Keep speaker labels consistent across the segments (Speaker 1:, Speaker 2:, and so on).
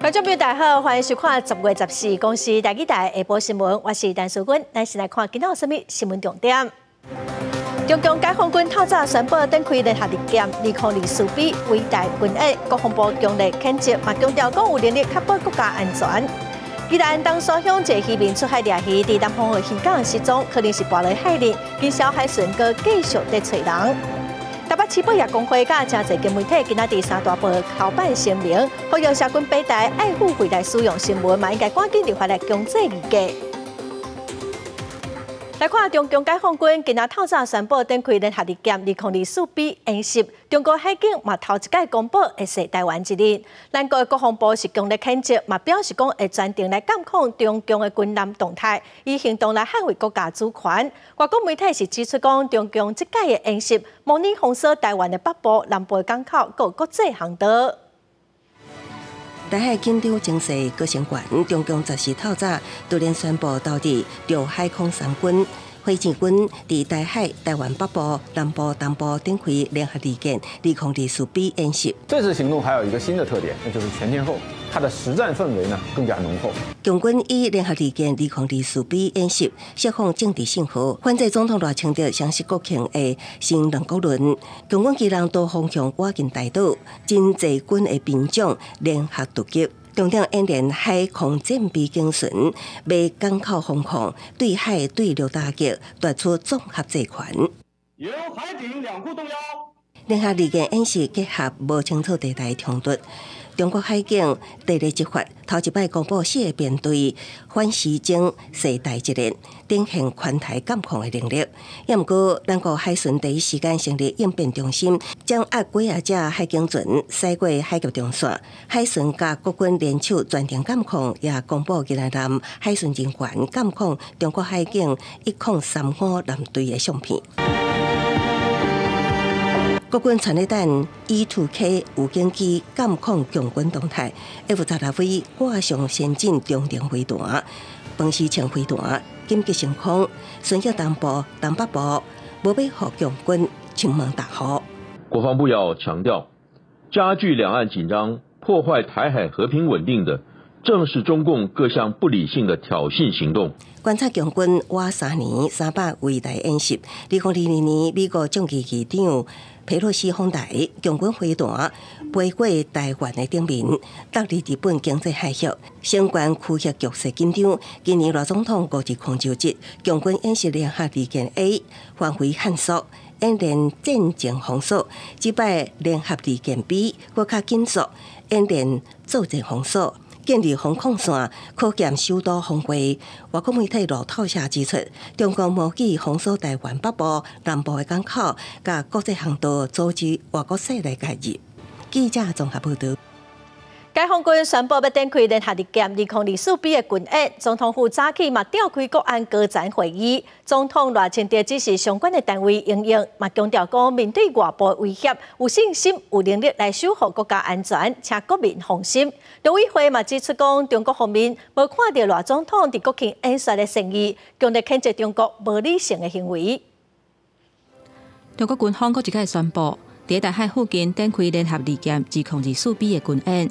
Speaker 1: 觀眾朋友大家好，歡迎收看10月14公視台語台下晡新聞，我是陳淑君。咱先來看今仔有啥物新聞重點。中共解放軍透早宣布展開聯合利劍2024 B 圍台軍演，國防部強烈譴責，嘛強調講有能力確保國家安全。宜蘭東山鄉一个漁民出海掠魚，佇南方的漁港失蹤，可能是跋落海裡，今小海巡閣繼續佇揣人。台北市報業公會佮誠濟間媒體今仔佇三大報頭版聲明，呼籲社群平台愛付費來使用新聞，嘛應該趕緊立法來強制議價。來看中共解放軍今仔透早宣布展開聯合利劍2024 B 演習，中國海警嘛頭一擺公布會涉台灣一日。咱國的國防部是強烈譴責，嘛表示講會專程來監控中共的軍艦動態，以行動來捍衛國家主權。外國媒體是指出講，中共這擺的演習模擬封鎖台灣的北部、南部的港口，閣國際航道。
Speaker 2: 台海緊張情勢閣升懸，中共十四透早突然宣布投入陸海空三軍、火箭軍佇台海、台灣北部、南部、東部展開聯合利劍2024 B 演習。
Speaker 3: 這次行動還有一個新的特點，那就是全天候，它的實戰氛圍呢更加濃厚。
Speaker 2: 共軍以聯合利劍2024 B 演習釋放政治信號，反制總統賴清德雙十國慶的新兩國論。共軍機人多方向倚近台島，真濟軍的兵種聯合突擊。重點演練海空戰備警巡、備港口防控、對海對陸打擊，奪取綜合制權。
Speaker 4: 由海警兩庫動幺。
Speaker 2: 聯合利劍演習結合無清楚地帶衝突，中國海警地理執法頭一擺公布四個編隊反時鐘涉台一戰，展現環台監控的能力。也毋過，咱國海巡第一時間成立應變中心，掌握幾仔隻海警船駛過海峽中線，海巡佮國軍聯手全程監控，也公布宜蘭南海巡人員監控中國海警1035艦隊的相片。國軍傳來彈 E2K 預警機監控共軍動態，F-16V 掛上先進中程飛彈、長時程飛彈，緊急升空，巡弋東部、東北部，無欲予共軍侵門踏戶。
Speaker 5: 國防部要強調，加劇兩岸緊張、破壞台海和平穩定的，正是中共各項不理性的挑釁行動。
Speaker 2: 觀察共軍倚3年3擺圍台演習，2022年美國眾議議長佩洛西訪台，共軍飛彈飛過台灣的頂面，導致日本經濟海嘯，相關區域局勢緊張。今年賴總統5日空秋節，共軍演習聯合利劍 A 範圍限縮，演練戰前封鎖；這擺聯合利劍 B 閣較緊縮，演練作戰封鎖。建立防控線，考驗首都防衛。外國媒體路透社指出，中國模擬封鎖台灣北部、南部的港口，佮國際航道阻止外國勢力介入。記者綜合報導。
Speaker 1: 解放軍宣布欲展開聯合利劍2024 B 的軍演，總統府早起嘛召開國安高層會議，總統賴清德指示相關的單位因應，嘛強調講面對外部威脅，有信心、有能力來守護國家安全，請國民放心。陸委會嘛指出講，中國方面無看著賴總統佇國慶演說的善意，強烈譴責中國無理性的行為。
Speaker 6: 中國軍方閣一擺宣布，佇台海附近展開聯合利劍2024 B 的軍演。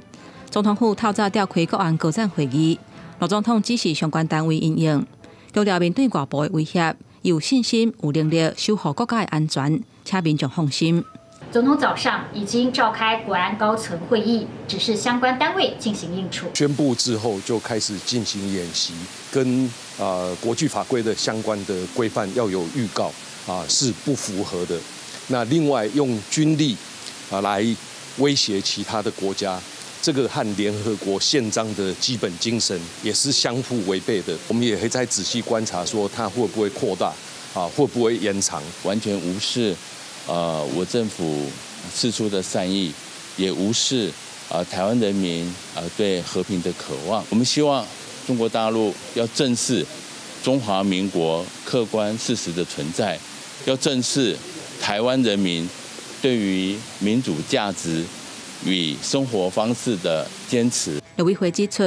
Speaker 6: 總統府透早召開國安高層會議，賴總統指示相關單位因應，強調面對外部的威脅，有信心、有能力守護國家的安全，請民眾放心。
Speaker 7: 總統早上已經召開國安高層會議，指示相關單位進行應處。
Speaker 8: 宣布之後就開始進行演習，跟國際法規的相關的規範要有預告啊，是不符合的。那另外用軍力啊來威脅其他的國家。這個和聯合國憲章的基本精神也是相互違背的。我們也會再仔細觀察，說它會不會擴大，啊，會不會延長？
Speaker 9: 完全無視，我政府釋出的善意，也無視啊台灣人民啊對和平的渴望。我們希望中國大陸要正視中華民國客觀事實的存在，要正視台灣人民對於民主價值與生活方式的堅持。
Speaker 6: 陸委會指出，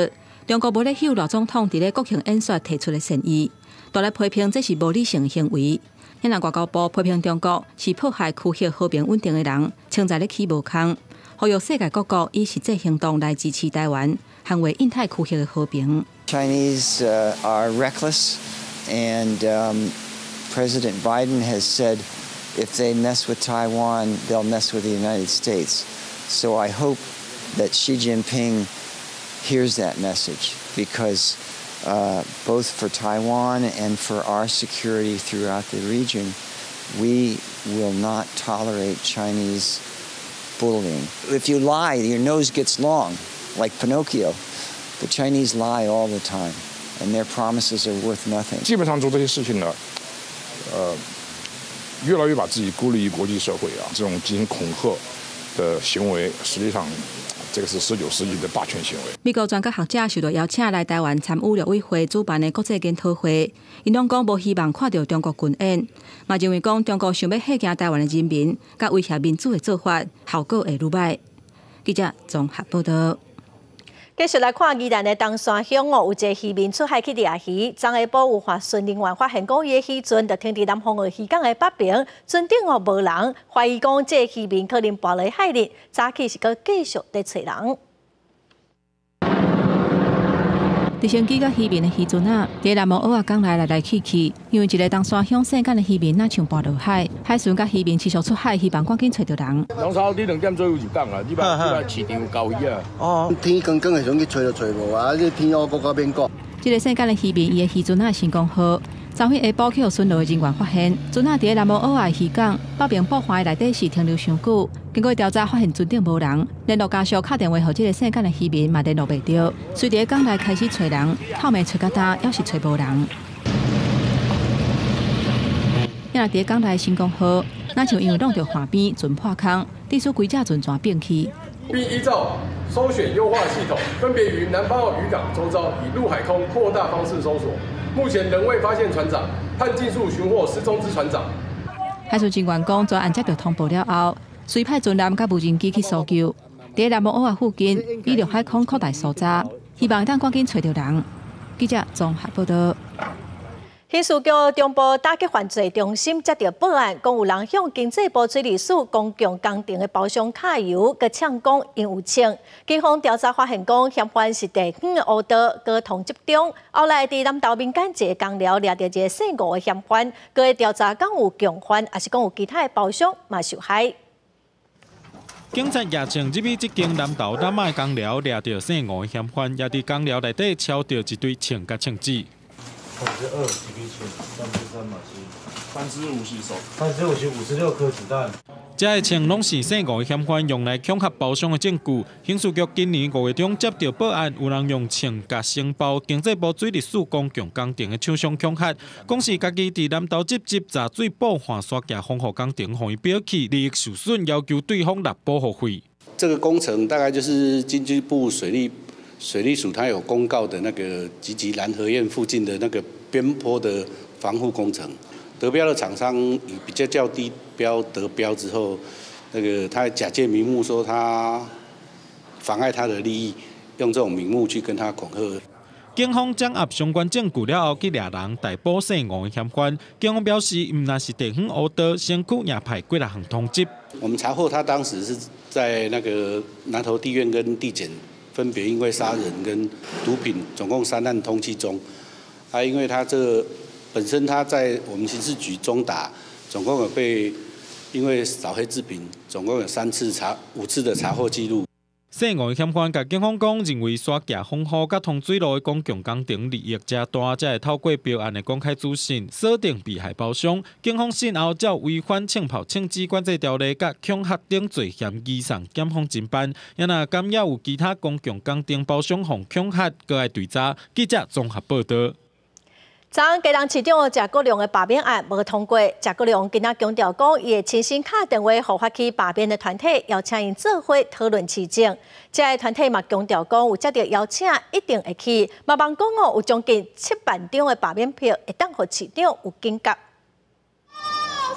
Speaker 6: 中國無咧嗅賴總統佇咧國慶演說提出的善意，大力批評這是無理性行為。現在外交部批評中國是破壞區域和平穩定的人，稱讚咧起無空。呼籲世界各國以實際行動來支持台灣，捍衛印太區域的和平。
Speaker 10: Chinese are reckless, and President Biden has said if they mess with Taiwan, they'll mess with the United States. So I hope that Xi Jinping hears that message because both for Taiwan and for our security throughout the region, we will not tolerate Chinese bullying. If you lie, your nose gets long, like Pinocchio. The Chinese lie all the time, and their promises are worth nothing.
Speaker 11: 基本上做這些事情呢，越來越把自己孤立於國際社會啊，這種進行恐嚇的行為，實際上這個是19世紀的霸權行為。
Speaker 6: 美國專家學者受到邀請來台灣參與陸委會主辦的國際研討會，𪜶攏講無希望看著中國軍演，嘛認為講中國想欲嚇驚台灣的人民，佮威脅民主的做法，效果會愈䆀。記者綜合報道。
Speaker 1: 繼續來看宜蘭的東山鄉哦，有一個漁民出海去掠魚，昨下晡有帆船人員發現講，伊的漁船就停佇南方澳漁港的北邊，船頂哦無人，懷疑講這個漁民可能跋落海裡，早起是閣繼續佇揣人。
Speaker 6: 直升機佮漁民的漁船仔，佇南無澳仔港內來來去去，因為一个東山鄉姓簡的漁民若像跋落海，海巡佮漁民持續出海，希望趕緊揣著人。
Speaker 12: 攏差不多2點左右入港啦，這擺這市場有交魚啊。
Speaker 13: 哦，天光光的時陣去揣就揣無啊，這天烏閣較免講。
Speaker 6: 這个姓簡的漁民，伊的漁船仔成功號，昨昏下晡去予巡邏的人員發現，船仔佇咧南無澳仔漁港北爿布帆內底是停留傷久，經過調查發現船頂無人，聯絡家屬敲電話予這个姓簡的漁民嘛聯絡袂著，隨佇咧港內開始揣人，透暝揣到今，猶是揣無人。也若佇咧港內成功號，若像因為挵著岸邊船破空，致使規隻船全變去。
Speaker 14: 並依照搜選優化系統，分別於南方澳漁港周遭以陸海空擴大方式搜索。目前仍未發現船長，盼盡速尋獲失蹤之船長。
Speaker 6: 海巡人員講，專案接到通報了後，隨派船艦佮無人機去搜救。佇南無澳仔附近，以陸海空擴大搜查，希望會當趕緊揣著人。記者綜合報道。
Speaker 1: 刑事局中部打擊犯罪中心接著報案，講有人向經濟部水利署公共工程的包廂卡油，閣嗆講𪜶有槍。警方調查發現，講嫌犯是地方的烏道，閣通緝中。後來佇南投民間一个工寮掠著一个姓吳的嫌犯，閣調查講有共犯，抑是講有其他的包廂嘛受害。
Speaker 15: 警察舉槍入去這間南投南仔的工寮，掠著姓吳的嫌犯，也佇工寮內底抄著一堆槍佮槍支。
Speaker 16: 2幾支槍，3之3嘛7，3
Speaker 11: 之5是手，3
Speaker 16: 之5是56顆子彈。
Speaker 15: 這个槍攏是姓吳的嫌犯用來恐嚇包廂的證據。刑事局今年5月中接著報案，有人用槍共承包經濟部水利署公共工程的廠商恐嚇，講是家己佇南投集集水布岸沙徛防護工程，予伊表去，利益受損，要求對方納保護費。
Speaker 17: 這個工程大概就是經濟部水利署，它有公告的那個集集攔河堰附近的那個邊坡的防護工程，得標的廠商以比較較低標得標之後，那個他假借名目說他妨礙他的利益，用這種名目去跟他恐嚇。
Speaker 15: 警方掌握相關證據了後，去掠人逮捕姓吳的嫌犯。警方表示，毋但是地方烏道，先驅也派幾若項通緝。
Speaker 17: 我們查獲他當時是在那個南投地院跟地檢。分別因為殺人跟毒品，總共3案通緝中。啊，因為他這個本身他在我們刑事局中打，總共有被因為掃黑治貧，總共有3次查5次的查獲記錄。
Speaker 15: 姓吳的嫌犯共警方講，認為沙徛防護佮通水路的公共工程利益誠大，才會透過標案的公開資訊鎖定被害包廂。警方訊後照違反槍炮槍支管制條例佮恐嚇等罪嫌移送檢方偵辦。也若敢猶有其他公共工程包廂予恐嚇，閣愛追查。記者綜合報道。
Speaker 1: 昨昏基隆市長謝國樑的罷免案無通過，謝國樑今仔強調講，伊會親身敲電話予發起罷免的團體，邀請𪜶做伙討論市政。這个團體嘛強調講，有接著邀請一定會去，嘛望講哦，有將近7萬張的罷免票會當予市長有警覺。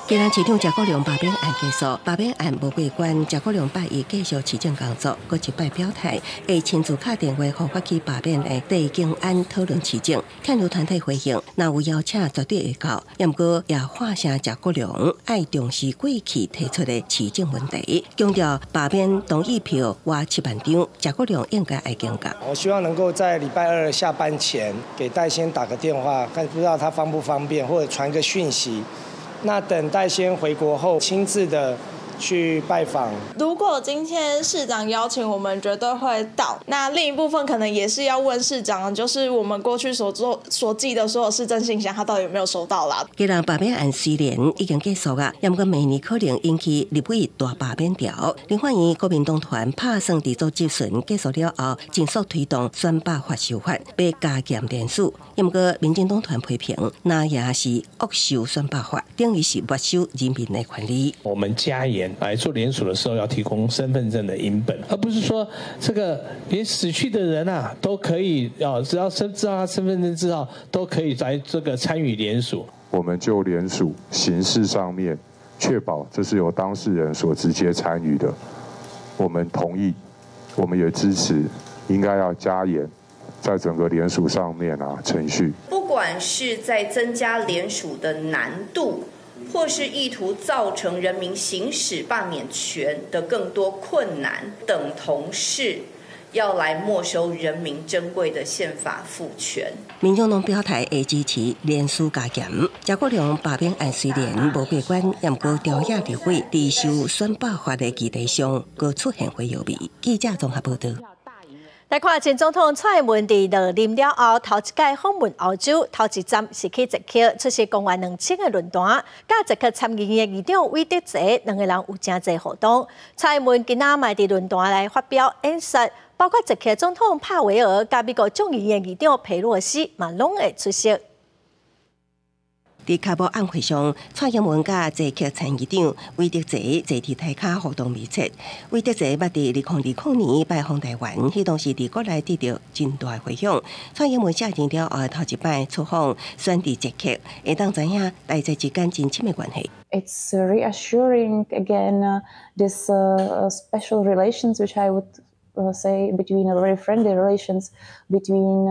Speaker 2: 基隆市長謝國樑罷免案結束，罷免案無過關，謝國樑拜一繼續市政工作，閣一擺表態，會親自敲電話予發起罷免的鄭經安討論市政。勸喻團體回應，若有邀請絕對會到，毋過也喊聲謝國樑愛重視過去提出的市政問題，強調罷免同意票倚7萬張，謝國樑應該愛警覺。
Speaker 18: 我希望能夠在禮拜二下班前給戴先打個電話，看不知道他方不方便，或者傳個訊息。那等戴先回國後，親自的去拜訪。
Speaker 19: 如果今天市長邀請我們，絕對會到。那另一部分可能也是要問市長，就是我們過去所做所寄的所有市政信箱，他到底有沒有收到啦？
Speaker 2: 基隆罷免案雖然已經結束啊，毋過明年可能引起立委大罷免潮。立法院國民黨團拍算佇做質詢結束了後，盡速推動選罷法修法，欲加嚴連署。毋過民進黨團批評，那也是惡修選罷法，等於是沒收人民的權利。
Speaker 20: 我們加嚴來做聯署的時候，要提供身份證的影本，而不是說這個連死去的人啊都可以，哦，只要知道他身份證字號，都可以來這個參與聯署。
Speaker 21: 我們就聯署形式上面，確保這是由當事人所直接參與的。我們同意，我們也支持，應該要加嚴在整個聯署上面啊程序。
Speaker 22: 不管是在增加聯署的難度，或是意圖造成人民行使罷免權的更多困難，等同是要來沒收人民珍貴的憲法賦權。
Speaker 2: 民眾黨表態會支持連署加嚴。謝國樑罷免案雖然無過關，毋過朝野立委佇修選罷法的議題上，閣出現火藥味。記者綜合報道。
Speaker 1: 來看前總統蔡英文佇落任了後，頭一擺訪問歐洲，頭一站是去捷克出席公元2000的論壇，佮捷克參議院的議長韋德澤兩个人有誠濟互動。蔡英文今仔嘛佇論壇來發表演說，包括捷克總統帕維爾佮美國眾議院議長佩洛西嘛攏會出席。
Speaker 2: 佇開幕晚會上，蔡英文佮捷克參議長韋德澤坐佇台跤互動密切。韋德澤捌佇2020年拜訪台灣，彼當時佇國內得著真大迴響。蔡英文卸任了後頭一擺出訪，選佇捷克，會當知影台捷之間真親密關係。
Speaker 23: It's reassuring again this special relations, which I would say between a very friendly relations between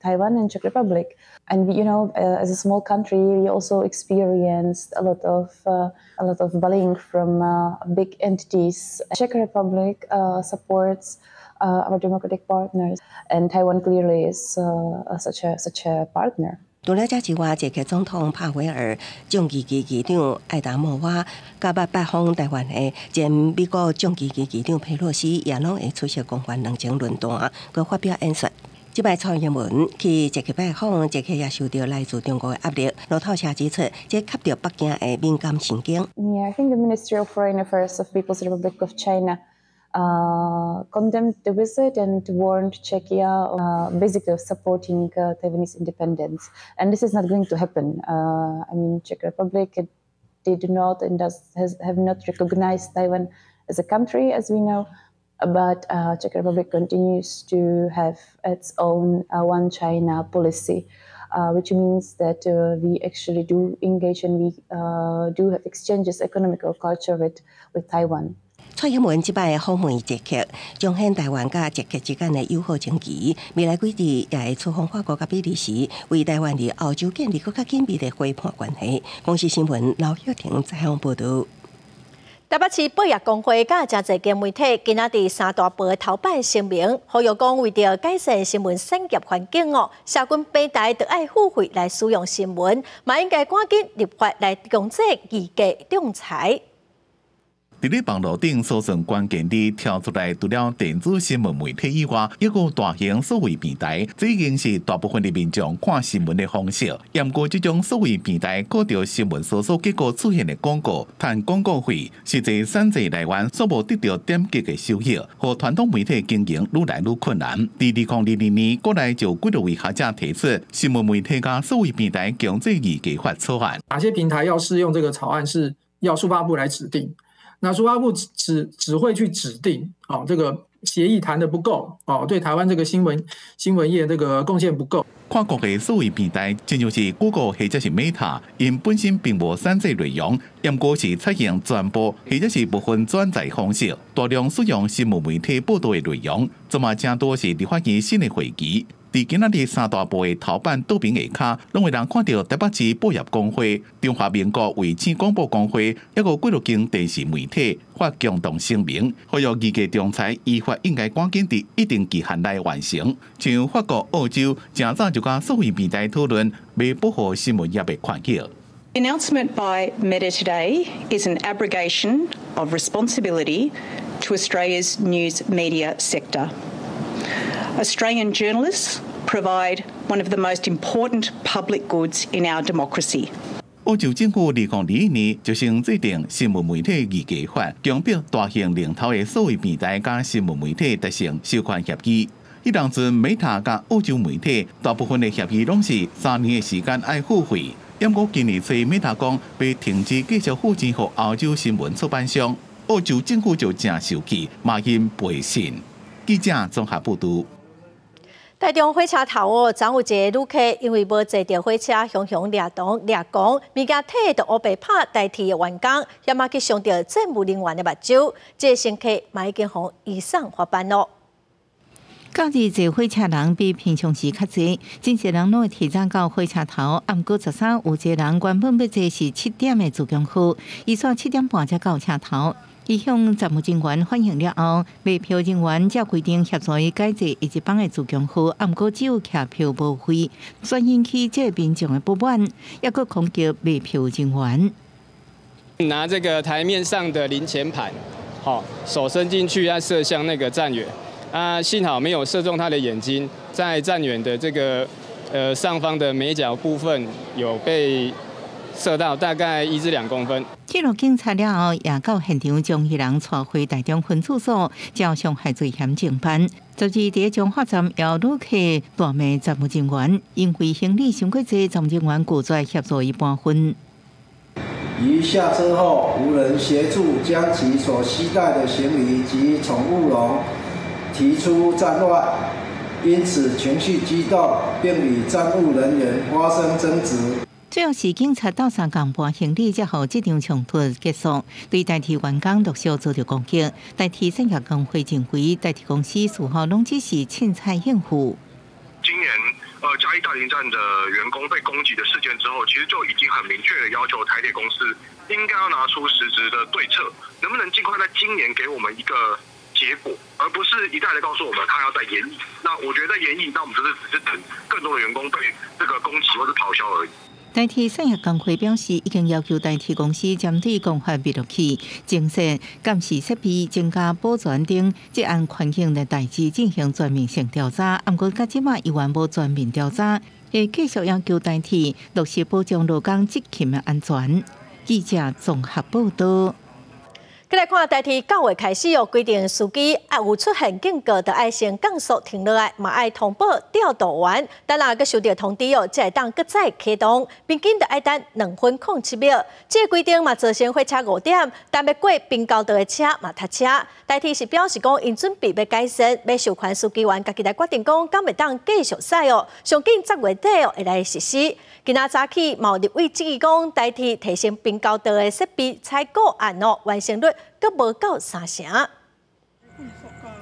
Speaker 23: Taiwan and Czech Republic. And as a small country, we also experienced a lot of bullying from big entities. Czech Republic supports our democratic partners, and Taiwan clearly is such a partner.
Speaker 2: 除了這之外，捷克總統帕維爾、眾議院議長艾達莫娃，佮捌拜訪台灣的前美國眾議院議長佩洛西，也攏會出席公元2000論壇，閣發表演說。這擺蔡英文去捷克拜訪，捷克也受著來自中國的壓力。路透社指出，這磕著北京的敏感神經。
Speaker 23: Yeah, I think the Ministry of Foreign Affairs of People's Republic of China condemned the visit and warned Czechia basically of supporting Taiwanese independence. And this is not going to happen. I mean, Czech Republic did not and have not recognized Taiwan as a country, as we know. But Czech Republic continues to have its own One China policy, which means that we actually do engage and we do have exchanges, economic or culture with Taiwan.
Speaker 2: 蔡英文這擺訪問捷克，彰顯台灣佮捷克之間的友好情誼。未來幾日也會出訪法國佮比利時，為台灣佇歐洲建立閣較緊密的夥伴關係。公視新聞劉曉婷採訪報導。
Speaker 1: 台北市報業公會佮誠濟間媒體今仔佇三大報的頭版聲明，呼籲講為著改善新聞產業環境哦，社群平台著愛付費來使用新聞，嘛應該趕緊立法來強制議價仲裁。
Speaker 24: 佇咧網路頂搜尋關鍵字跳出來，除了電子新聞媒體以外，抑閣有大型數位平台，這已經是大部分的民眾看新聞的方式。毋過，這種數位平台顧著新聞搜索結果出現的廣告，趁廣告費，實際產濟來源煞無得著點擊的收益，予傳統媒體經營愈來愈困難。佇2022年，國內就幾多位學者提出新聞媒體佮數位平台強制議價法草案。
Speaker 25: 哪些平台要適用這個草案，是要數發部來指定。那數發部只會去指定，哦，這個協議談得不夠，哦，對台灣這個新聞業這個貢獻不夠。
Speaker 24: 跨國的數位平台，親像是 Google 或者是 Meta，𪜶本身並無產製內容，毋過是採用轉播或者是部分轉載方式，大量使用新聞媒體報導的內容，這嘛誠多是立法院新的會期。佇今仔日三大報的頭版倒邊下跤，攏會當看著台北市報業公會、中華民國衛星廣播公會，抑閣幾落間電視媒體發共同聲明，呼籲議價仲裁依法應該趕緊佇一定期限內完成。像法國、澳洲，誠早就佮數位平台討論欲保護新聞業的權益。
Speaker 3: The announcement by Meta today is an abrogation of responsibility to Australia's news media sector. Australian journalists provide one of the most important public goods in our democracy.
Speaker 24: 澳洲政府2021年就先制定新聞媒體議價法，強迫大型龍頭的數位平台佮新聞媒體達成授權協議。彼當陣，Meta 佮澳洲媒體大部分的協議攏是3年的時間愛付費。毋過今年初，Meta 講欲停止繼續付錢予澳洲新聞出版商，澳洲政府就誠受氣，罵𪜶背信。記者綜合報導。
Speaker 1: 台中火車頭哦，昨有一个旅客因為無坐著火車，雄雄掠動掠狂，物件提就烏白拍台鐵的員工，險仔去傷著站務人員的目睭。這个乘客嘛已經予移送法辦囉。
Speaker 4: 假日坐火車人比平常時較濟，真濟人攏會提早到火車頭。毋過十三有一个人原本欲坐是7點的自強號，伊煞7點半才到車頭。伊向站務人員反映了後，賣票人員照規定協助伊改坐一班的自強號，毋過只有徛票無費，煞引起這个民眾的不滿，抑閣攻擊賣票人員。
Speaker 5: 拿這個台面上的零錢盤，好，手伸進去要射向那個站員，啊，幸好沒有射中他的眼睛，在站員的這個上方的眉角部分有被射到大概1至2公分。
Speaker 4: 鐵路警察了後，也到現場將彼人帶回台中分駐所，照傷害罪嫌偵辦。昨日佇彰化站，有旅客大罵站務人員，因為行李傷過濟，站務人員拒絕協助伊搬運。
Speaker 7: 於下車後，無人協助將其所攜帶的行李及寵物籠提出站外，因此情緒激動，並與站務人員發生爭執。
Speaker 4: 最後是警察鬥相共搬行李，才予這場衝突結束。對台鐵員工陸續遭著攻擊，台鐵產業工會認為，台鐵公司事後攏只是凊彩應付。
Speaker 8: 今年嘉義大林站的員工被攻擊的事件之後，其實就已經很明確的要求台鐵公司應該要拿出實質的對策，能不能盡快在今年給我們一個結果，而不是一再的告訴我們他要再研議。那我覺得再研議，那我們就是只是等更多的員工被這個攻擊或者咆哮而已。
Speaker 4: 台鐵產業工會表示，已經要求台鐵公司針對光發密錄器、增設監視設備、增加保全等治安環境的代誌進行全面性調查。毋過，到這馬猶原無全面調查，會繼續要求台鐵落實保障勞工執勤的安全。記者綜合報導。
Speaker 1: 閣來看台鐵9月開始哦，規定司機啊有出現警告，就愛先降速停落來，嘛愛通報調度員。等若閣收著通知哦，才會當閣再啟動，平均就愛等2分07秒。這个規定嘛造成火車5點，但欲過平交道的車嘛塞車。台鐵是表示講，𪜶準備欲改善，欲授權司機員家己來決定講，敢會當繼續駛哦。上緊10月底哦會來實施。今仔早起，嘛有立委質疑講，台鐵提升平交道的設備採購案哦，完成率閣無夠3成。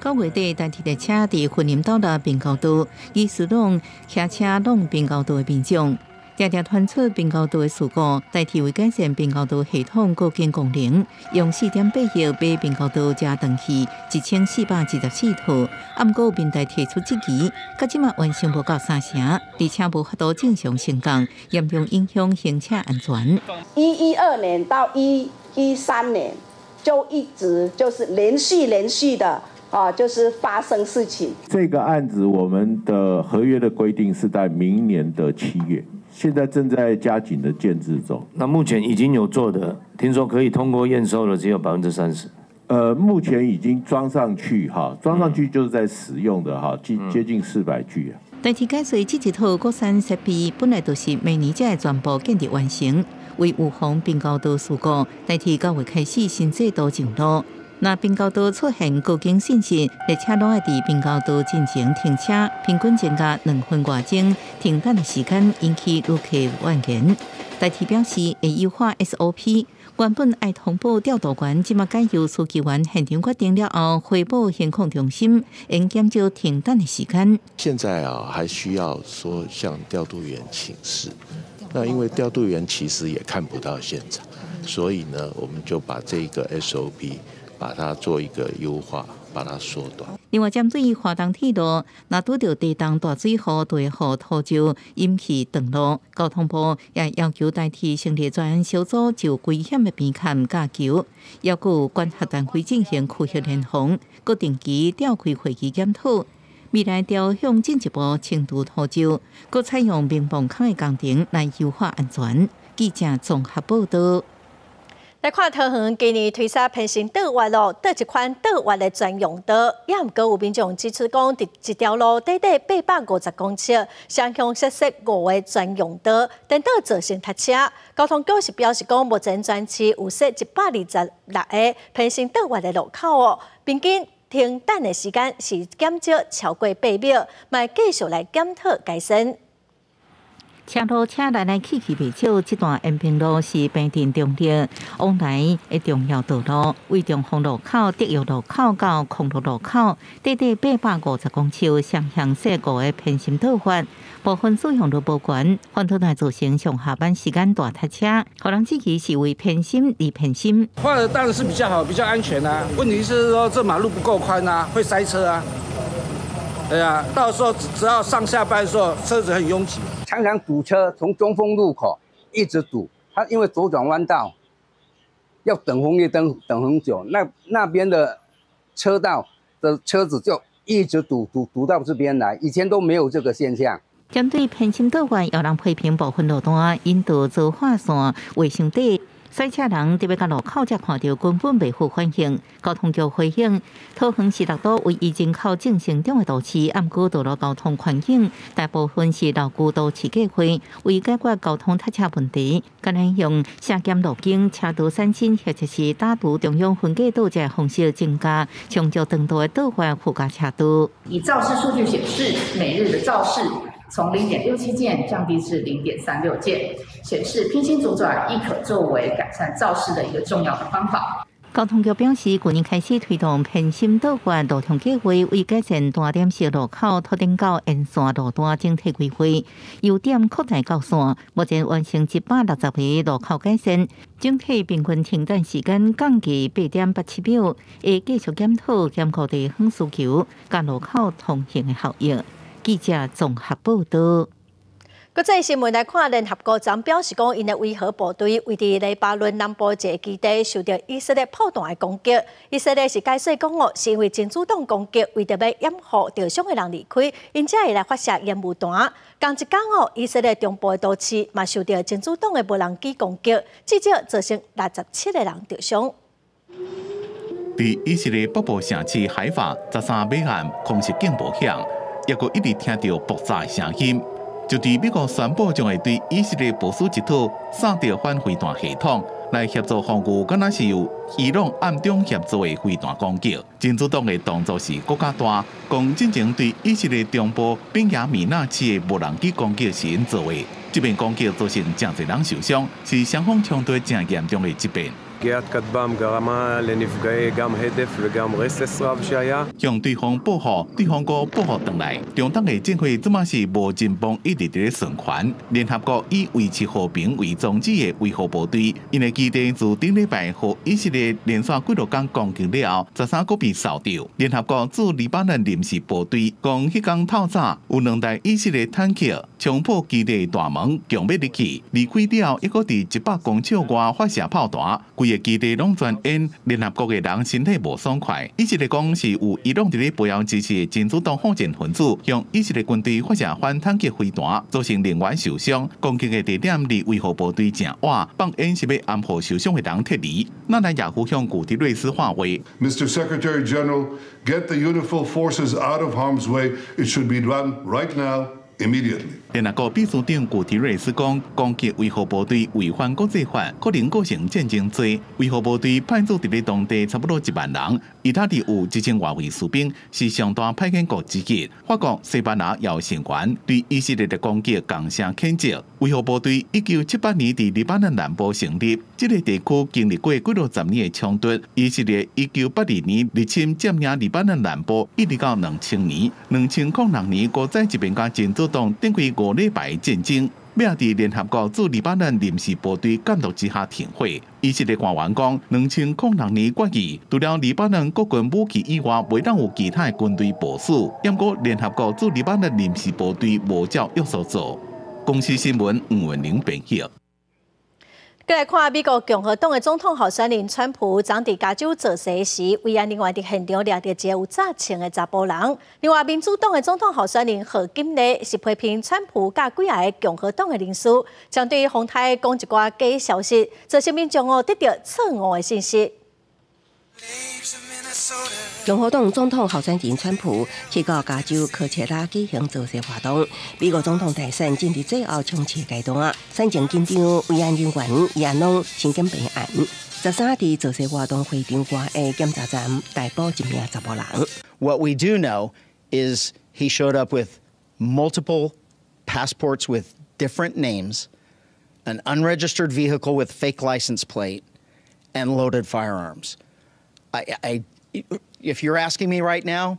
Speaker 4: 9月底，台鐵的車佇雲林到達平交道，疑似攏騎車挵平交道的民眾，定定傳出平交道的事故。台鐵為改善平交道系統過境功能，用4.8億買平交道遮斷器1424套，啊，毋過有民代提出質疑，到這馬完成無夠3成，而且無法度正常升降，嚴重影響行車安全。
Speaker 26: 112年到113年，就一直就是連續連續的啊，就是發生事情。
Speaker 27: 這個案子，我們的合約的規定是在明年的7月，現在正在加緊的建置中。
Speaker 16: 那目前已經有做的，聽說可以通過驗收的只有30%。
Speaker 27: 目前已經裝上去哈，裝上去就是在使用的哈，接近400具啊。
Speaker 4: 台鐵解說，這一套國產設備本來就是明年才會全部建立完成。為預防平交道事故，台鐵9月開始新制度上路。若平交道出現告警信息，列車攏愛佇平交道進行停車，平均增加2分外鐘停等的時間，引起旅客怨言。台鐵表示會優化 SOP，原本愛通報調度員，這馬改由書記員現場決定了後，匯報行控中心，應減少停等的時間。
Speaker 6: 現在啊，還需要說向調度員請示。那因為調度員其實也看不到現場，所以呢，我們就把這個 SOP 把它做一個優化，把它縮短。
Speaker 4: 另外，針對華東鐵路，若拄著地動大水雨，就會予土石淹去斷路。交通部也要求台鐵成立專案小組，就危險的邊崁架橋，猶閣有管轄單位進行區域聯防，閣定期召開會議檢討。未來朝向進一步清除土石，閣採用明泵孔的工程來優化安全。記者綜合報道。
Speaker 1: 來看桃園今年推捒偏心倒彎咯，倒一款倒彎的專用道，也毋過有民眾指出講，佇一條路短短850公尺，雙向設五個專用道，顛倒造成塞車。交通局是表示講，目前全市有設126個偏心倒彎的路口哦，平均停等的時間是減少超過8秒，嘛會繼續來檢討改善。
Speaker 4: 車路車來來去去袂少，這段延平路是平鎮中壢往來的重要道路，位中豐路口、德育路口到康樂路口，短短850公尺，雙向設五个偏心倒彎，部分使用率無懸，反倒來造成上下班時間大塞車，予人質疑是為偏心而偏心。
Speaker 9: 畫的當然是比較好，比較安全啊。問題是說這馬路不夠寬啊，會塞車啊。對啊，到時候只要上下班的時候，車子很擁擠。
Speaker 10: 常常堵車，從中豐路口一直堵。它因為左轉彎道要等紅綠燈等很久，那邊的車道的車子就一直堵堵堵到這邊來。以前都沒有這個現象。
Speaker 4: 針對偏心倒彎，有人批評部分路段引導做劃線畫傷短。賽車人特別佇路口才看著根本袂赴反應。交通局回應，桃園是六都唯一人口正成長的都市，毋過道路交通環境大部分是老舊都市計劃，為解決交通塞車問題，敢若用削減路徑、車道刪新或者是打除中央分隔島這方式增加長足長度的倒彎附加車道。
Speaker 11: 以肇事數據顯示，每日的肇事從0.67件降低至0.36件，顯示偏心左轉亦可作為改善肇事的一個重要的方法。
Speaker 4: 交通局表示，去年開始推動偏心倒彎路障計劃，為改善單點式路口拓展到沿線路段整體規劃，由點擴大到線，目前完成160個路口改善，整體平均停等時間降低8.87秒，會繼續檢討兼顧地方需求，佮路口通行的效益。記者綜合報道。
Speaker 1: 國際新聞來看，聯合國昨表示講，𪜶的維和部隊位佇黎巴嫩南部一个基地受著以色列炮彈的攻擊。以色列是解釋講哦，是因為真主黨攻擊，為著欲掩護受傷的人離開，𪜶才會來發射煙霧彈。仝一工哦，以色列中部的都市嘛受著真主黨的無人機攻擊，至少造成67個人受傷。
Speaker 24: 佇以色列北部城市海法，13暝暗空襲警報響，猶閣一直聽著爆炸聲音。就佇美國宣布將會對以色列部署一套薩德反飛彈系統，來協助防禦，敢若是由伊朗暗中協助的飛彈攻擊。真主黨的動作是閣較大，講進前對以色列中部賓雅米納市的無人機攻擊是𪜶做的，這遍攻擊造成誠濟人受傷，是雙方衝突誠嚴重的一遍。
Speaker 12: פגיעת כטב"ם גרמה לנפגעי גם הדף וגם רסס רב שהיה.
Speaker 24: 向對方報復，對方閣報復轉來。中東的戰火這馬是無盡崩，一直佇咧循環。聯合國以維持和平為宗旨的維和部隊，𪜶的基地自頂禮拜予以色列連續幾落工攻擊了後，13閣被掃著。聯合國駐黎巴嫩臨時部隊講，彼工透早有兩台以色列坦克衝破基地大門，強欲入去，離開了後，猶閣佇100公尺外發射炮彈，規個基地攏全煙。聯合國的人身體無爽快。以色列講是有伊朗佇咧背後支持的真主黨好戰分子向以色列軍隊發射反坦克飛彈，造成人員受傷。攻擊的地點離維和部隊誠遠，放煙是欲掩護受傷的人撤離。納坦雅胡向古特瑞斯喊話
Speaker 13: ：Mr. Secretary General, get the UNIFIL forces out of harm's way. It should be done right now. Immediately.
Speaker 24: 聯合國秘書長古提瑞斯講，攻擊維和部隊違反國際法，可能構成戰爭罪。維和部隊派駐佇咧當地差不多1萬人，意大利有1000外位士兵，是上大派遣國之一。法國、西班牙也有成員對以色列的攻擊仝聲譴責。維和部隊1978年佇黎巴嫩南部成立，這個地區經歷過幾落十年的衝突。以色列1982年入侵佔領黎巴嫩南部，一直到2000年，2006年閣再一遍佮真主黨展開5禮拜戰爭，尾仔佇聯合國駐黎巴嫩臨時部隊監督之下停火。以色列官員講，2006年決議，除了黎巴嫩國軍武器以外，袂當有其他的軍隊部署。毋過聯合國駐黎巴嫩臨時部隊無照約束做。公視新聞吳文玲編譯。
Speaker 1: 閣來看美國共和黨的總統候選人川普，昨佇加州造勢時，維安人員佇現場掠著一个有詐槍的查埔人。另外，民主黨的總統候選人賀錦麗是批評川普佮幾个共和黨的人士，針對風台講一寡假消息，造成民眾哦得著錯誤的信息。
Speaker 2: 共和黨總統候選人川普去到加州科切拉舉行造勢活動。美國總統大選進入最後衝刺階段，選情緊張，維安人員也攏身兼備案。13佇造勢活動會場外的檢查站逮捕一名查埔人。
Speaker 14: What we do know is he showed up with multiple passports with different names, an unregistered vehicle with fake license plate, and loaded firearms. If you're asking me right now,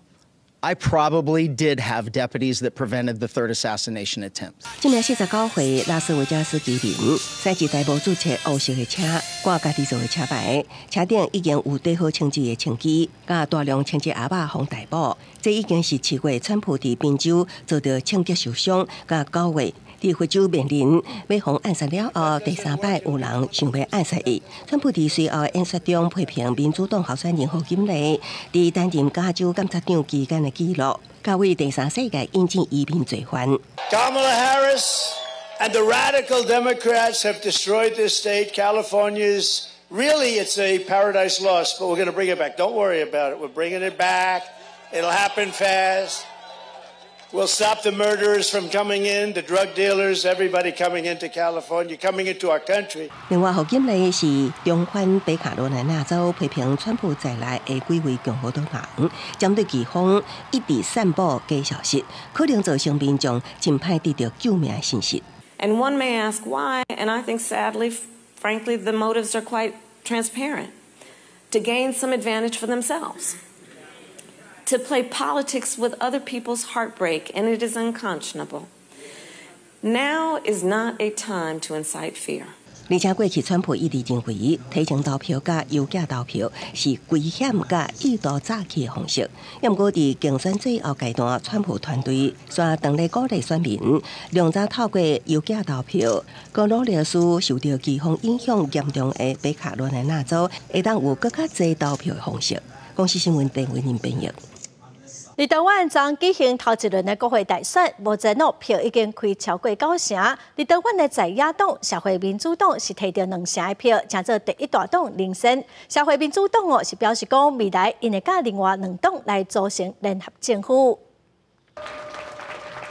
Speaker 14: I probably did have deputies that prevented the third assassination attempt.
Speaker 2: 這名49歲拉斯維加斯居民，駛一台無註冊烏色的車，掛家己做的車牌，車頂已經有綴好槍支的槍支，佮大量槍支盒仔予逮捕。這已經是7月川普佇賓州遭著槍擊受傷，佮9月佇佛州面臨欲予暗殺了後，第三擺有人想欲暗殺伊。川普佇隨後演說中批評民主黨候選人賀錦麗佇擔任加州檢察長期間的記錄，佮為第三世界引進移民罪犯。
Speaker 15: Kamala Harris and the radical Democrats have destroyed this state. California's really, it's a paradise lost, but we're going to bring it back. Don't worry about it. We're bringing it back. It'll happen fast. We'll stop the murderers from coming in, the drug dealers, everybody coming into California, coming into our country.
Speaker 2: 另外，賀錦麗是重返北卡羅來納州，批評川普在內的幾位共和黨人，針對饑荒一直散布假消息，可能造成民眾真歹得著救命的信息。
Speaker 17: And one may ask why, and I think sadly, frankly, the motives are quite transparent. To gain some advantage for themselves. To play politics with other people's heartbreak, and it is unconscionable. Now is not a time to incite fear.
Speaker 2: 而且過去川普一直認為，提前投票佮郵寄投票是危險佮意圖詐欺的方式。毋過佇競選最後階段，川普團隊煞當咧鼓勵選民，量早透過郵寄投票，閣努力使受著饑荒影響嚴重的北卡羅來納州，會當有閣較濟投票的方式。公視新聞鄧偉寧編譯。
Speaker 1: 立陶宛昨舉行頭一輪的國會大選，目前哦票已經開超過九成。立陶宛的在野黨社會民主黨是提著2成的票，成做第一大黨領先。社會民主黨哦是表示講，未來𪜶會佮另外兩黨來組成聯合政府。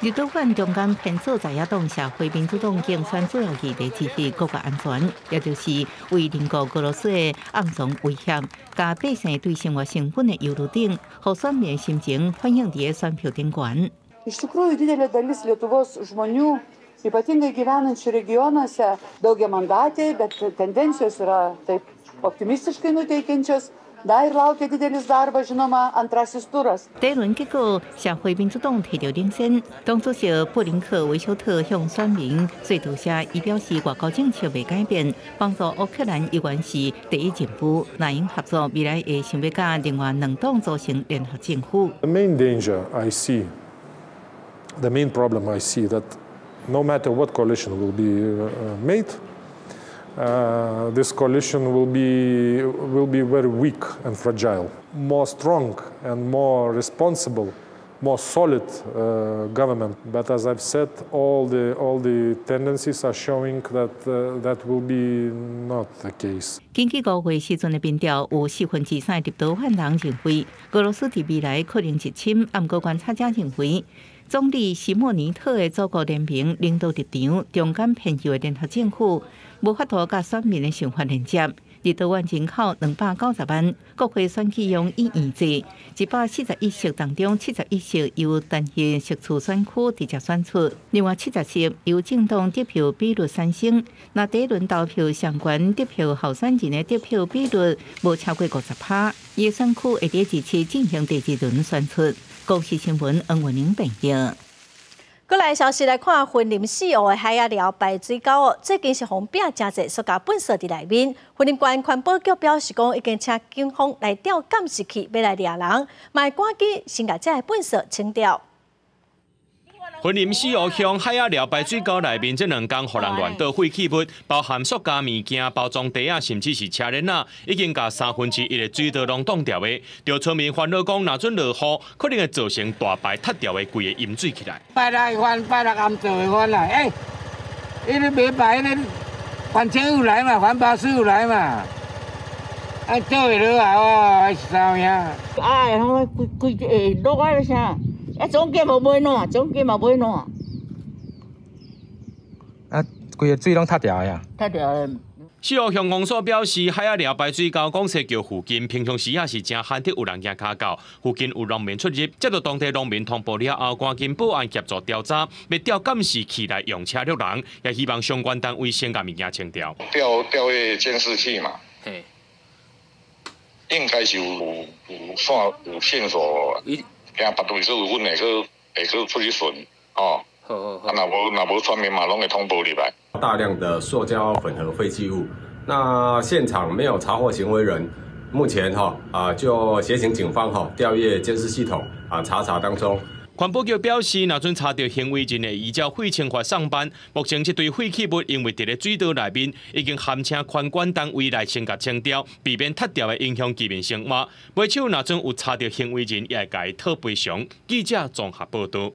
Speaker 4: 立陶宛中間偏左在野黨社會民主黨競選主要議題之一國家安全，也就是為鄰國俄羅斯的暗藏威脅，佮百姓對生活成本的憂慮等，予選民心情反映佇選票頂懸。
Speaker 18: Iš tikrųjų, didelė dalis Lietuvos žmonių, ypatingai gyvenančių regionuose, daugiamandatė, bet tendencijos yra taip optimistiškai nuteikiančios. Dar ir laukia didelis darbas, žinoma, antrasis turas.
Speaker 4: 第一輪結果，社會民主黨提著領先。黨主席布林克維丘特向選民說多謝，伊表示外交政策袂改變，幫助烏克蘭依然是第一任務。若𪜶合作，未來會想欲佮另外兩黨組成聯合政府。
Speaker 19: The main danger I see, the main problem I see that no matter what coalition will be made, this coalition will be very weak and fragile. More strong and more responsible, more solid government. But as I've said, all the tendencies are showing that that will be not the case.
Speaker 4: 根據5月時陣的民調，有3/4的立陶宛人認為俄羅斯佇未來可能入侵，毋過觀察者認為，總理西莫尼特的祖國聯盟領導立場中間偏右的聯合政府，無法度佮選民的想法連接。立陶宛人口290萬，國會選舉用議院制，141席當中71席由單一席次選區直接選出，另外70席由政黨得票比率產生。若第一輪投票相關得票候選人的得票比率無超過50%，伊的選區會佇二次進行第二輪選出。公視新聞黃文玲編譯。
Speaker 1: 閣來消息來看，雲林四湖的海仔寮排水溝哦，最近是予拚誠濟塑膠糞埽佇內面。雲林縣環保局表示講，已經請警方來調監視器，欲來掠人，嘛會趕緊先共這个糞埽清掉。
Speaker 3: 雲林四湖鄉海仔寮排水溝內面，這兩工予人亂倒廢棄物，包含塑膠物件、包裝袋仔，甚至是車輪仔，已經共1/3的水道攏擋掉的。著村民煩惱講，若準落雨，可能會造成大排塞掉的規个淹水起來。
Speaker 9: 拜六翻，拜六暗做會翻啦，欸，伊咧袂排，咧環境有來嘛，環保署有來嘛，啊做會落來哦，還是啥物啊？
Speaker 13: 哎，我規規落來啥？啊，總計無買爛，總計嘛買爛。
Speaker 20: 啊，規个水攏塞掉的啊！
Speaker 13: 塞掉的。
Speaker 3: 四湖鄉公所表示，海仔寮排水溝公設橋附近，平常時也是誠罕得有人行跤到，附近有農民出入，接到當地農民通報了後，趕緊報案協助調查，欲調監視器來用車掠人，也希望相關單位先共物件清掉。
Speaker 21: 調調彼監視器嘛，嘿，應該是有有線有線索。驚別對說阮會去會去出去巡，哦，啊，若無若無村民嘛，攏會通報入來。
Speaker 12: 大量的塑膠混合廢棄物，那現場沒有查獲行為人，目前哈啊就協請警方哈調閱監視系統啊查查當中。
Speaker 3: 環保局表示，若準查著行為人會依照廢清法送辦。目前這堆廢棄物因為佇咧水道內面，已經函請環管單位來先共清掉，避免塞掉的影響居民生活。尾手若準有查著行為人，也會共伊討賠償。記者綜合報導。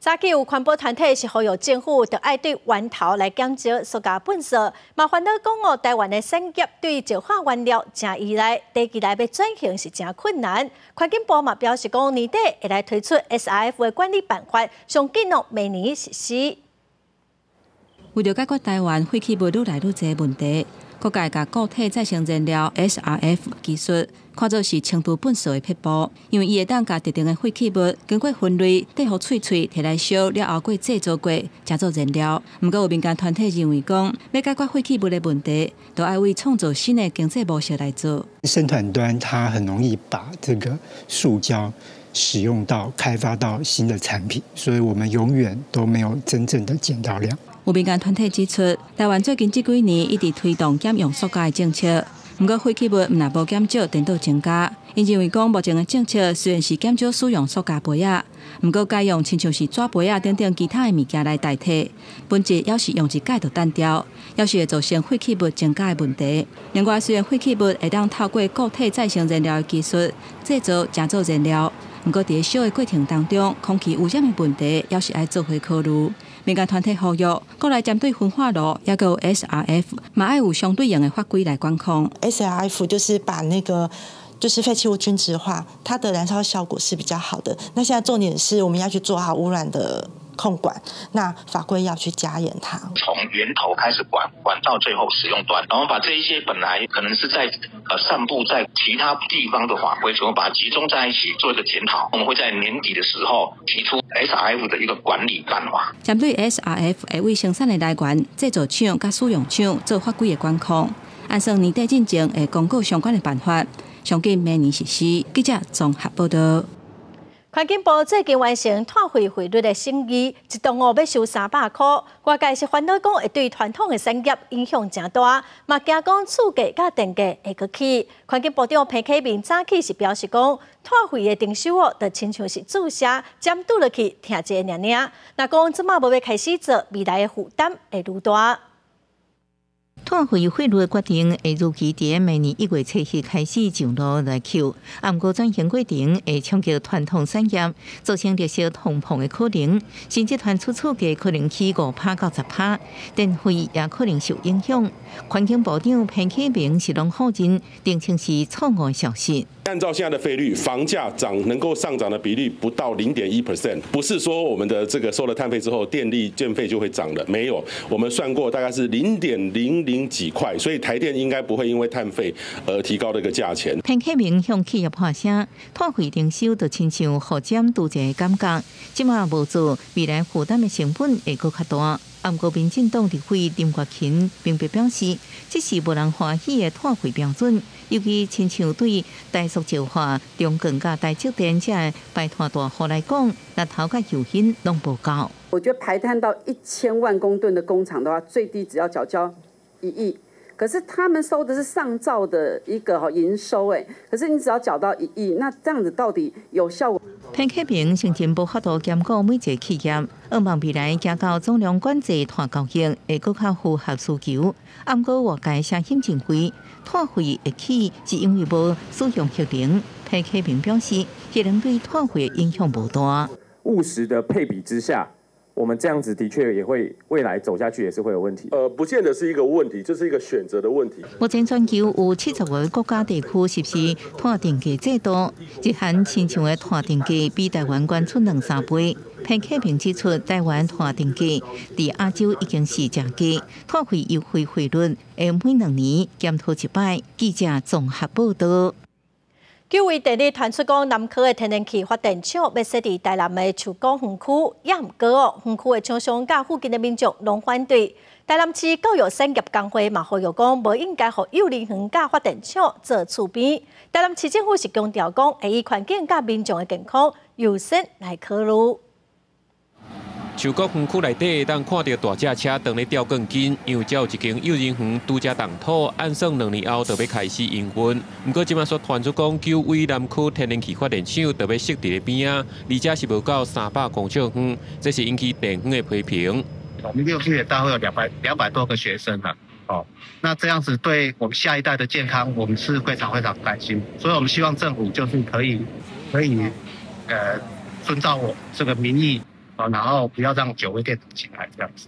Speaker 1: 早起有環保團體是呼籲政府，著愛對源頭來減少塑膠糞埽。嘛煩惱講哦，台灣的產業對石化原料誠依賴，短期內欲轉型是誠困難。環境部嘛表示講，年底會來推出 SRF 的管理辦法，上緊哦，明年實施。
Speaker 22: 為著解決台灣廢棄物愈來愈濟問題，各界共固體再生燃料 SRF 技術看做是清除糞埽的撇步，因為伊會當共特定的廢棄物經過分類，綴予脆脆，提來燒了後，閣製造過，成做燃料。毋過有民間團體認為講，欲解決廢棄物的問題，就愛為創造新的經濟模式來做。
Speaker 23: 生產端它很容易把這個塑膠使用到開發到新的產品，所以我們永遠都沒有真正的減到量。
Speaker 22: 有民間團體指出，台灣最近這幾年一直推動減用塑膠的政策，毋過廢棄物毋但無減少，顛倒增加。𪜶認為講，目前的政策雖然是減少使用塑膠杯仔，毋過改用親像是紙杯仔等等其他的物件來代替，本質猶是用一擺就擲掉，猶是會造成廢棄物增加的問題。另外，雖然廢棄物會當透過固體再生燃料的技術製造成做燃料，毋過佇燒的過程當中，空氣污染的問題，猶是愛做伙考慮。民間團體呼籲，國內針對焚化爐，抑閣有 SRF，嘛愛有相對應的法規來管控。
Speaker 25: SRF 就是把那個就是廢棄物均質化，它的燃燒效果是比較好的。那現在重點是我們要去做好污染的控管，那法規要去加嚴它。
Speaker 28: 從源頭開始管，管到最後使用端，然後把這一些本來可能是在散布在其他地方的法規，全部把它集中在一起做一個檢討。我們會在年底的時候提出 SRF 的一個管理辦法。
Speaker 22: 針對 SRF 會為生產的來源、製造廠佮使用廠做法規的管控，按算年底進前會公告相關的辦法，上緊明年實施。記者綜合報導。
Speaker 1: 環境部最近完成碳費費率的審議，一噸哦欲收300箍。外界是煩惱講會對傳統的產業影響誠大，嘛驚講厝價佮電價會閣起。環境部長彭啟明早起是表示講，碳費的徵收哦，就親像是注射，針拄落去疼一下爾爾。若講這馬無欲開始做，未來的負擔會愈大。
Speaker 4: 碳費費率的決定會預期佇明年1月7日開始上路來扣，啊，毋過轉型過程會衝擊傳統產業，造成綠色通膨的可能，甚至傳出厝價可能起5%到10%，電費也可能受影響。環境部長彭啟明是攏否認，聲稱是錯誤的消息。
Speaker 5: 按照現在的費率，房價漲能夠上漲的比率不到0.1%，不是說我們的這個收了碳費之後，電力電費就會漲了，沒有，我們算過大概是0.00幾塊，所以台電應該不會因為碳費而提高這個價錢。
Speaker 4: 彭克明向企業發聲，碳費徵收就親像予減拄一個感覺，這馬無做，未來負擔的成本會閣較大。毋過民進黨立委林國琴明白表示，這是無人歡喜的碳費標準，尤其親像對台塑石化、中鋼佮台積電這排碳大戶來講，力頭佮誘因攏無夠。
Speaker 6: 我覺得排碳到1000萬公噸的工廠的話，最低只要繳交1億。可是他們收的是上兆的一個營收，誒，可是你只要繳到1億，那這樣子到底有效果？
Speaker 4: 彭克明先前無法度兼顧每一個企業，向望未來行到總量管制碳交易會閣較符合需求。毋過外界聲音認為，碳費會起是因為無使用核能。彭克明表示，核能對碳費影響無大。
Speaker 7: 務實的配比之下，我們這樣子的確也會未來走下去也是會有問題。
Speaker 5: 不見得是一個問題，這是一個選擇的問題。
Speaker 4: 目前全球有70個國家地區實施碳定價制度，日韓親像的碳定價比台灣懸出兩三倍。彭克明指出，台灣碳定價佇亞洲已經是誠低，碳費優惠匯率會每2年檢討一擺。記者綜合報道。
Speaker 1: 九位電力傳出講，南科的天然氣發電廠欲設佇台南的樹谷園區，也毋過哦，園區的廠商佮附近的民眾攏反對。台南市教育產業工會嘛呼籲講，無應該予幼兒園佮發電廠做厝邊。台南市政府是強調講，會以環境佮民眾的健康優先來考慮。
Speaker 8: 樹谷園區內底會當看著大隻車當咧吊鋼筋，因為遮有一間幼兒園拄才動土，按算2年後就欲開始營運。毋過這馬煞傳出講，九尾南區天然氣發電廠就欲設佇咧邊仔，而且是無夠300公尺遠，這是引起地方的批評。
Speaker 10: 我們幼稚園大概有200多個學生啦，哦，那這樣子對我們下一代的健康，我們是非常非常擔心，所以我們希望政府就是可以遵照我這個民意。然後不要讓九威電進來這樣子。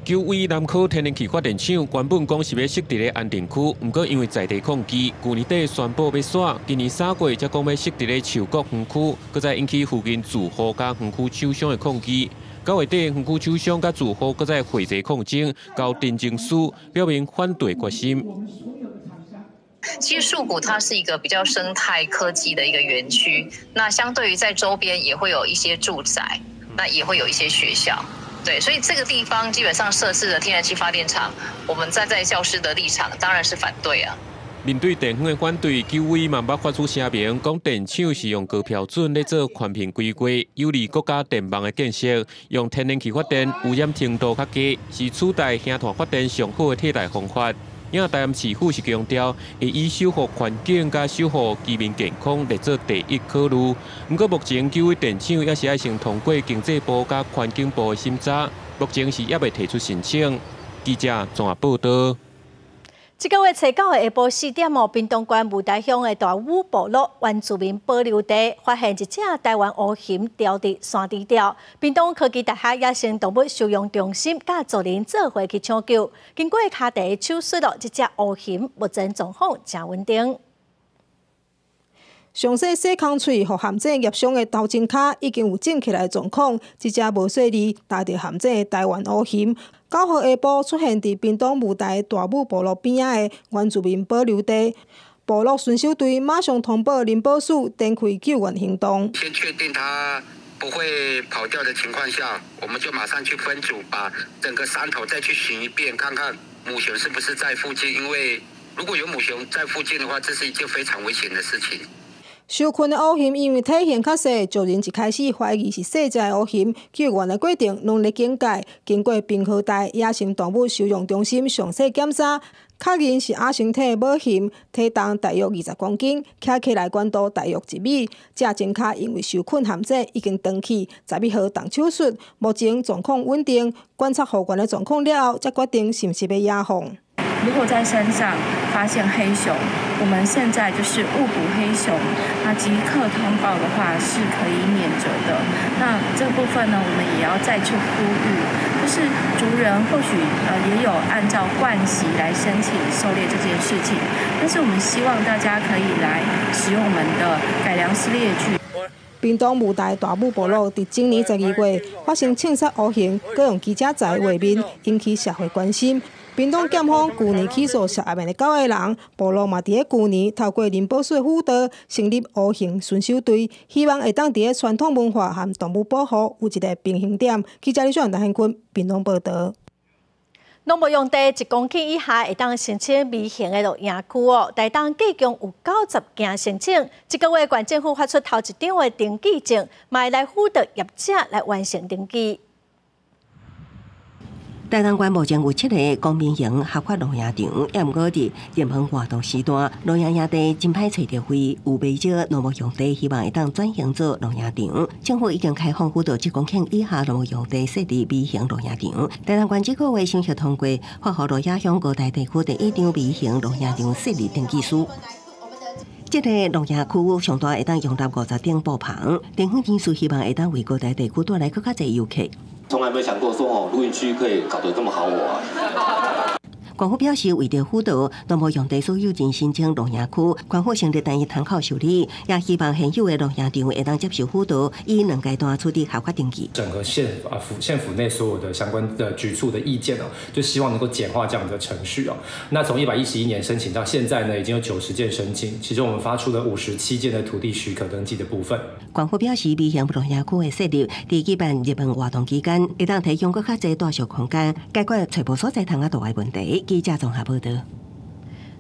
Speaker 8: 九尾南科天然氣發電廠原本講是欲設佇咧安定區，毋過因為在地抗議，舊年底宣布欲徙，今年3月才講欲設佇咧樹谷園區，閣再引起附近住戶佮園區廠商的抗議。9月底，園區廠商佮住戶閣再匯集抗爭，交陳情書表明反對決心。
Speaker 16: 其實樹谷它是一個比較生態科技的一個園區，那相對於在周邊也會有一些住宅。那也會有一些學校，對，所以這個地方基本上設置的天然氣發電廠，我們站在教師的立場，當然是反對啊。
Speaker 8: 面對地方的反對，九威嘛捌發出聲明，講電廠是用高標準咧做環評規劃，有利國家電網的建設，用天然氣發電污染程度較低，是取代煤炭發電上好的替代方法。因台南市府是強調，會以守護環境佮守護居民健康來做第一考慮。毋過目前九威電廠猶是愛先通過經濟部佮環境部的審查，目前是猶未提出申請。記者綜合報道。
Speaker 1: 這個月初九的下晡4點哦，屏東縣霧台鄉的大武部落原住民保留地發現一隻台灣烏熊牢佇山豬吊。屏東科技大學野生動物收容中心佮族人做伙去搶救，經過跤蹄手術咯，這隻烏熊目前狀況誠穩定。
Speaker 26: 上細洗空喙，予陷阱夾傷的頭前跤已經有腫起來的狀況。這隻無細膩踏著陷阱的台灣烏熊，9號下晡出現佇屏東霧台大武部落邊仔的原住民保留地，部落巡守隊馬上通報林保署，展開救援行動。
Speaker 27: 先確定它不會跑掉的情況下，我們就馬上去分組，把整個山頭再去巡一遍，看看母熊是不是在附近。因為如果有母熊在附近的話，這是一件非常危險的事情。
Speaker 26: 受困的烏熊因為體型較細，族人一開始懷疑是細隻的烏熊。救援的過程攏咧警戒，經過屏科大野生動物收容中心詳細檢查，確認是亞成體的母熊，體重大約20公斤，徛起來懸度大約1米。這前跤因為受困陷阱已經斷去，11號動手術，目前狀況穩定。觀察復原的狀況了後，才決定是毋是欲野放。
Speaker 2: 如果在山上發現黑熊，我們現在就是誤捕黑熊，那即刻通報的話是可以免責的。那這部分呢，我們也要再次呼籲，就是族人或許也有按照慣習來申請狩獵這件事情，但是我們希望大家可以來使用我們的改良式獵具。
Speaker 26: 屏東霧台大武部落佇今年12月發生銃殺烏熊，閣用記者在畫面引起社會關心。屏東檢方舊年起訴涉案的9個人，部落嘛佇咧舊年透過林保署輔導成立烏熊巡守隊，希望會當佇咧傳統文化和動物保護有一個平衡點。記者李小陳憲君屏東報導。
Speaker 1: 農業用地1公頃以下會當申請微型的露營區哦。台東計共有90件申請，這個月縣政府發出頭一張的登記證，嘛會來輔導業者來完成登記。
Speaker 11: 台東縣目前有7个公民型合法露營場，也毋過佇熱門活動時段，露營營地真歹揣著位，有袂少農業用地希望會當轉型做露營場。政府已經開放輔導1公頃以下農業用地設立微型露營場。台東縣這個月審核通過，發予鹿野鄉高台地區第一張微型露營場設立登記書。這个露營區上大會當容納50頂布棚，地方人士希望會當為高台地區帶來閣較濟遊客。
Speaker 14: 從來沒想過說哦，露營區可以搞得這麼豪華。
Speaker 11: 縣府表示，為著輔導農業用地所有人申請露營區，縣府成立單一窗口受理，也希望現有的露營場會當接受輔導，以2階段處理合法登記。
Speaker 15: 整個縣府內所有的相關的局處的意見哦，就希望能夠簡化這樣的程序哦。那從111年申請到現在呢，已經有90件申請，其中我們發出了57件的土地許可登記的部分。
Speaker 11: 縣府表示，微型露營區的設立，佇舉辦熱門活動期間，會當提供閣較濟住宿空間，解決揣無所在通仔住的問題。記者綜合報導。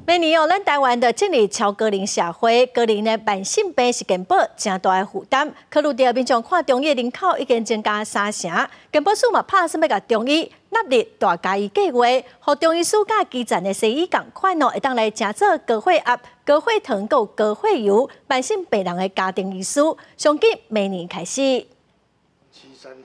Speaker 1: 每年哦，咱台灣的進入超高齡社會，高齡的慢性病是健保誠大的負擔。考慮著民眾看中醫的人口已經增加3成，健保署嘛拍算欲共中醫納入大家醫計劃，予中醫師佮基層的西醫仝款哦，會當來成做高血壓、高血糖、閣高血油慢性病人的家庭醫師。上緊明年開始。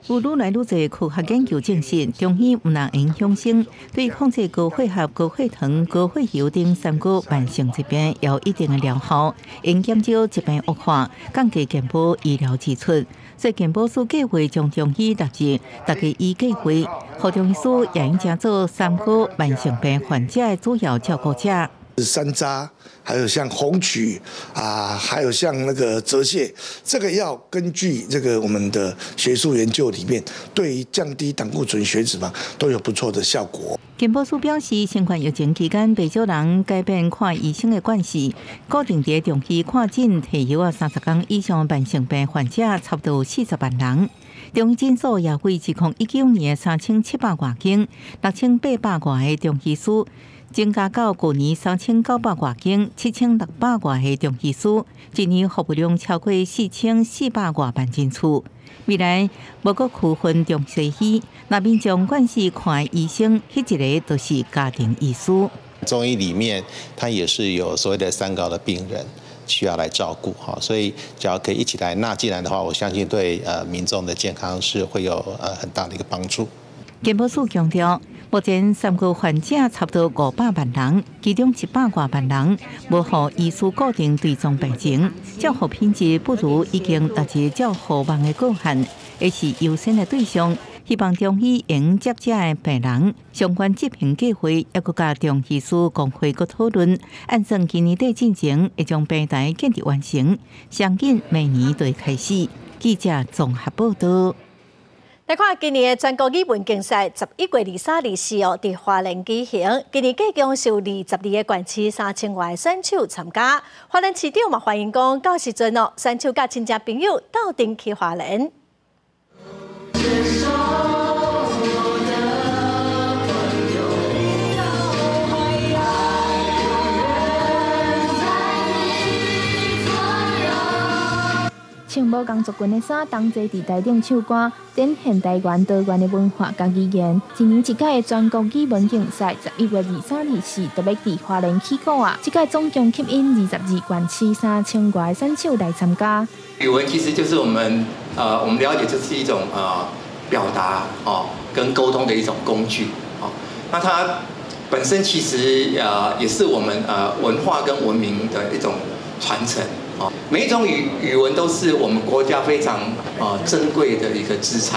Speaker 4: 有愈來愈濟科學研究證實，中醫毋但會養生，對控制高血壓、高血糖、高血油等3高慢性疾病有一定的療效，應減少疾病惡化，降低健保醫療支出。所以健保署計劃將中醫納入大家醫計劃，予中醫師也應成做3高慢性病患者的主要照顧者。
Speaker 17: 山楂，還有像紅曲啊，還有像那個澤瀉，這個要根據這個我們的學術研究裡面，對於降低膽固醇、血脂肪都有不錯的效果。
Speaker 4: 健保署表示，新冠疫情期間，不少人改變看醫生的慣勢，固定佇中醫看診提藥啊30天以上慢性病患者，差不多40萬人。中醫診所也為2019年3700外間、6800外个中醫師。增加到舊年3900外間、7600外个中醫師，一年服務量超過4400外萬人次。未來無閣區分中西醫，若民眾慣勢看醫生，彼一个就是家庭醫師。
Speaker 18: 中醫裡面，它也是有所謂的3高的病人需要來照顧哈，所以只要可以一起來納進來的話，我相信對民眾的健康是會有很大的一個幫助。
Speaker 4: 健保署強調，目前3高患者差不多500萬人，其中100外萬人無予醫師固定追蹤病情，照護品質不如已經達至照護網的過限，會是優先的對象。希望中醫應接這的病人相關執行計劃，猶閣佮中醫師公會閣討論，按算今年底進前會將平台建立完成，相信明年就會開始。記者綜合報導。
Speaker 1: 來看今年的全國語文競賽，11月23、24號佇花蓮舉行。今年計共是有22个縣市3000外个選手參加。花蓮市長嘛歡迎講，到時陣哦，選手佮親戚朋友鬥陣去花蓮。
Speaker 19: 穿無仝族群的衫，同齊佇台頂唱歌，展現台灣多元的文化佮語言。一年一屆的全國語文競賽，11月23、24就欲佇花蓮起鼓啊！這屆總共吸引22縣市3000外選手來參加。
Speaker 24: 語文其實就是我們我們了解這是一種表達哦跟溝通的一種工具哦。那它本身其實也是我們文化跟文明的一種傳承。每一種語文都是我們國家非常珍貴的一個資產。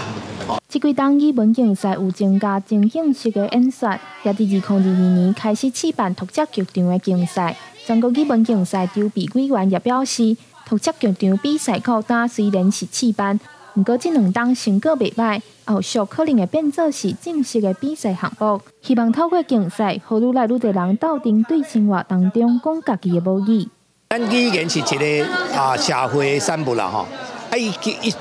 Speaker 19: 這幾冬語文競賽有增加情景式的演說，也佇2022年開始試辦讀者劇場的競賽。全國語文競賽籌備委員也表示，讀者劇場比賽到今雖然是試辦，毋過這兩冬成果袂䆀，後續可能會變做是正式的比賽項目。希望透過競賽，予愈來愈濟人鬥陣對生活當中講家己的母語。
Speaker 3: 咱語言是一個社會的產物啦，吼。啊，伊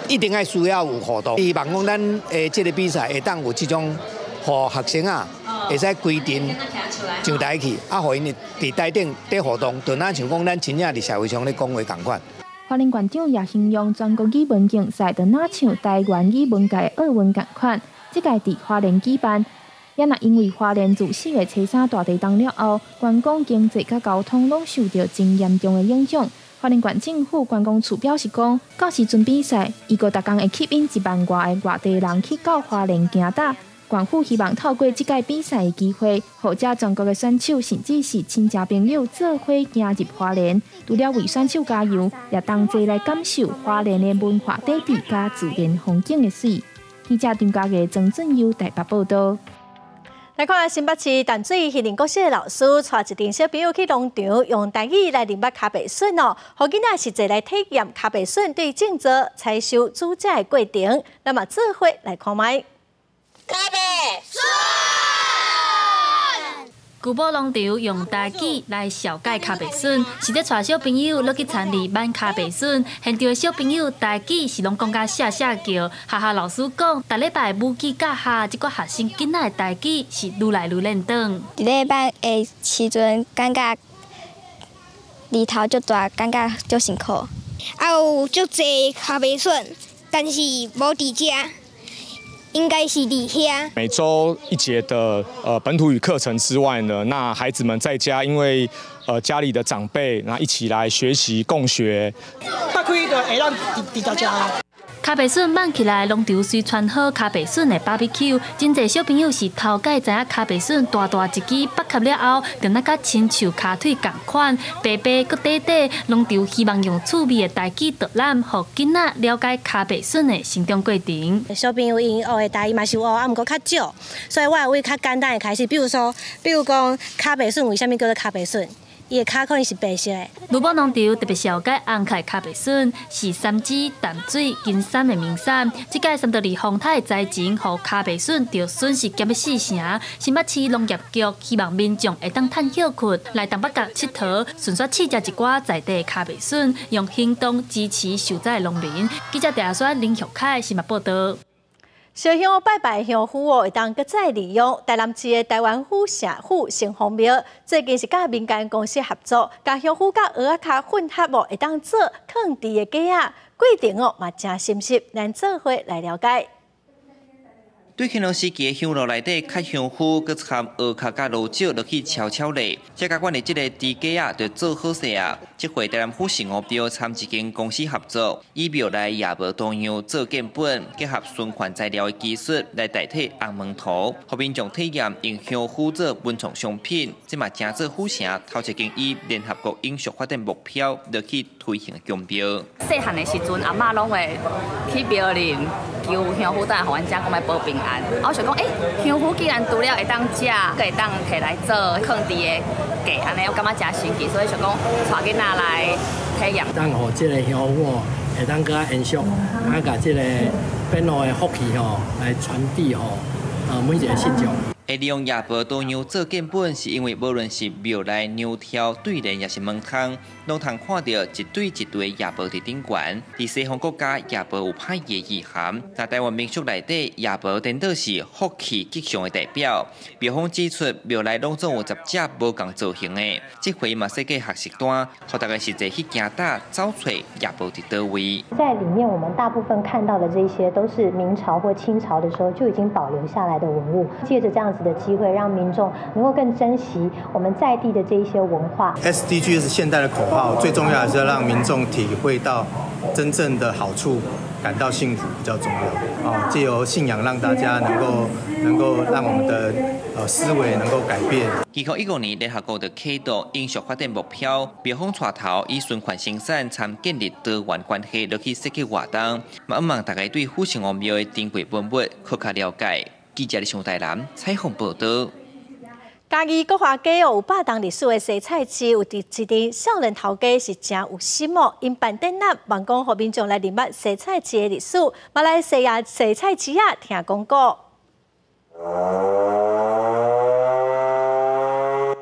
Speaker 3: 一定愛需要有互動。希望講咱的這个比賽會當有這種，予學生啊，會使規陣上台去，啊，予𪜶佇台頂佇互動，就若像講咱真正佇社會上咧講話仝款。
Speaker 19: 花蓮縣長也形容全國語文競賽，就若像台灣語文界的奧運仝款，這屆佇花蓮舉辦。也若因為花蓮自4月初3大地動了後，觀光經濟佮交通攏受著真嚴重的影響。花蓮縣政府觀光處表示講，到時陣比賽，預估逐工會吸引1萬外个外地人去到花蓮行踏。縣府希望透過這屆比賽的機會，予遮全國的選手，甚至是親戚朋友做伙行入花蓮，除了為選手加油，也同齊來感受花蓮的文化底蘊佮自然風景的媠。記者張家傑、曾俊優台北報導。
Speaker 1: 來看新北市淡水興林國小的老師，帶一陣小朋友去農場，用台語來認捌跤白筍哦，予囡仔實際來體驗跤白筍對種植、採收、煮食的過程。咱嘛做伙來看覓。
Speaker 9: 跤白筍。
Speaker 12: 古堡農場用台語來紹介跤白筍，是咧帶小朋友落去田裡挽跤白筍。現場的小朋友台語是攏講甲聲聲叫。學校老師講，逐禮拜母語教學，這寡學生囡仔的台語是愈來愈輪轉。
Speaker 13: 一禮拜的時陣，感覺日頭足大，感覺足辛苦。
Speaker 20: 啊，有足濟跤白筍，但是無佇遮。應該是佇遐。
Speaker 21: 每週一節的本土語課程之外呢，那孩子們在家，因為家裡的長輩，那一起來學習共學。
Speaker 23: 打開就會當佇佇食。
Speaker 12: 跤白筍挽起來，農場隨傳好跤白筍的 barbecue，真濟小朋友是頭擺知影跤白筍大大一支，剝殼了後，就若佮親像跤腿仝款，白白閣短短。農場希望用趣味的台語導覽，予囡仔了解跤白筍的成長過程。
Speaker 25: 小朋友𪜶學的台語嘛是有學，啊，毋過較少，所以我會為較簡單的開始，比如說，比如講跤白筍為啥物叫做跤白筍？伊的跤可能是白色的。
Speaker 12: 盧寶農場特別紹介紅凱跤白筍，是三芝、淡水、金山的名產。這屆三多利風颱的災情，予跤白筍著損失減欲四成。新北市農業局希望民眾會當趁歇睏來東北角𨑨迌，順紲試食一寡在地的跤白筍，用行動支持受災的農民。記者鄭阿林玉凱新聞報導。
Speaker 1: 燒香拜拜香灰哦，會當閣再利用。台南市的台灣府社府城隍廟最近是佮民間公司合作，共香灰佮蚵仔跤混合哦，會當做囥豬的架仔，過程哦嘛誠深入，咱做伙來了解。
Speaker 29: 對乾隆時期的香爐內底較香灰，閣摻蚵殼佮蘆蕉落去悄悄咧，這佮阮的這个豬架仔就做好勢啊！這回台南府城隍廟參一間公司合作，以廟內夜無多樣做建本，結合循環材料的技術來代替紅毛塗，予民眾體驗用香灰做文創商品，這嘛成做府城頭一間以聯合國永續發展目標落去推行的宮廟。
Speaker 30: 細漢的時陣，阿嬤攏會去廟裡求香灰，等來予阮食，講欲保平安。我想講，欸，香灰既然除了會當食，閣會當提來做囥豬的架，按呢我感覺誠神奇，所以想講帶囡仔來體驗。
Speaker 31: 當予這个香灰哦，會當閣較延續，啊，共這个變老的福氣吼，來傳遞予每一个信眾。
Speaker 29: 會利用夜報多樣做建本，是因為無論是廟內娘條對聯，抑是門窗，攏通看著一對一對夜報佇頂懸。佇西方國家，夜報有歹的意涵，但台灣民俗內底，夜報顛倒是福氣吉祥的代表。廟方指出，廟內攏總有10隻無仝造型的，這回嘛設計學習單，予大家實際去行踏找揣夜報佇佗位。
Speaker 32: 在裡面，我們大部分看到的這些都是明朝或清朝的時候就已經保留下來的文物，借著這樣子的機會，讓民眾能夠更珍惜我們在地的這一些文化。
Speaker 33: SDG 是現代的口號，最重要的是要讓民眾體會到真正的好處
Speaker 2: 感到幸福比较重要。哦，借由信仰让大家能够让我們的思維能夠改變。
Speaker 29: 2015年聯合國就啟動永續發展目標，廟方帶頭以循環生產參建立多元關係落去設計活動，嘛向望大家對府城隍廟的珍貴文物閣較了解。記者李尚台南採訪報導。
Speaker 1: 嘉義國華街有百年歷史的西菜市，有佇一陣少年頭家是誠有心哦，𪜶辦展覽，望講予民眾來認捌西菜市的歷史，嘛來西亞西菜市仔聽講古。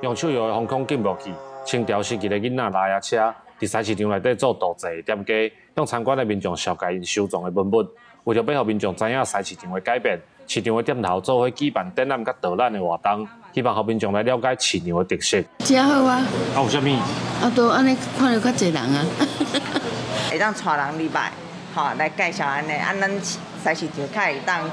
Speaker 5: 用手搖的防空警報器，清朝時期的囡仔拉夜車，佇菜市場內底做道濟店家，向參觀的民眾紹介𪜶收藏的文物。為著欲予民眾知影菜市場的改變，市場的店頭做伙舉辦展覽佮導覽的活動，希望予民眾來了解市場的特色。
Speaker 6: 真好啊！
Speaker 5: 啊，有啥物？
Speaker 6: 啊，都按呢看著較濟人啊。
Speaker 7: 會當帶人入來，吼，來介紹按呢，啊，咱菜市場較會當